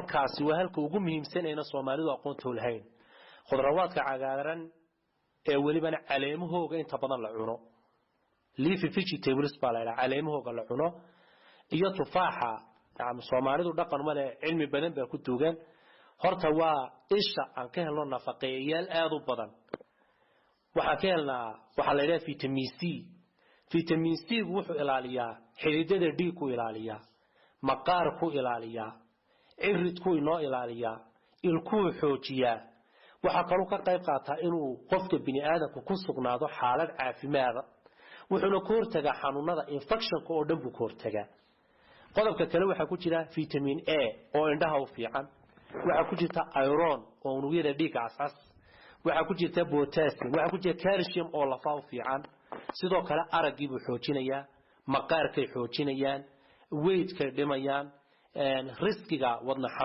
Halkaasi waa halka ugu muhiimsan ayna Soomaalidu aqoonta u lahayn. Khudrawaadka cagaaran ee welibana caleemahooga inta badan la cuno, leafy vegetables baa la yidhaha, caleemahooga la cuno iyo tufaaxa. Nacam, Soomaalidu dhaqan male, cilmi badan baa ku duugan. Horta waa isha aan ka helno nafaqeeyayaal aada u badan. Waxaan ka helnaa waxaa la yidhaha vitamin C. Vitamin C gu wuxuu ilaaliyaa xididada dhiigku ilaaliyaa, maqaarku ilaaliyaa, ciridku inoo ilaaliyaa, ilkuu xoojiyaa. Waxaa kaluu ka qayb qaataa inuu qofka bini aadamku ku sugnaado xaalad caafimaada, wuxuuna ka hortagaa xanuunada infectionka oo dhan buu ka hortagaa. Qodobka kale waxaa ku jira vitamin A oo indhaha u fiican, waxaa ku jirta iron oo unugyada dhiigga cascas, waxaa ku jirta potassium, waxaa ku jira calcium oo lafa u fiican. Sidoo kale araggii buu xoojinayaa, maqaarkay xoojinayaan, weightkay dhimayaan, riskiga wadna xanuun.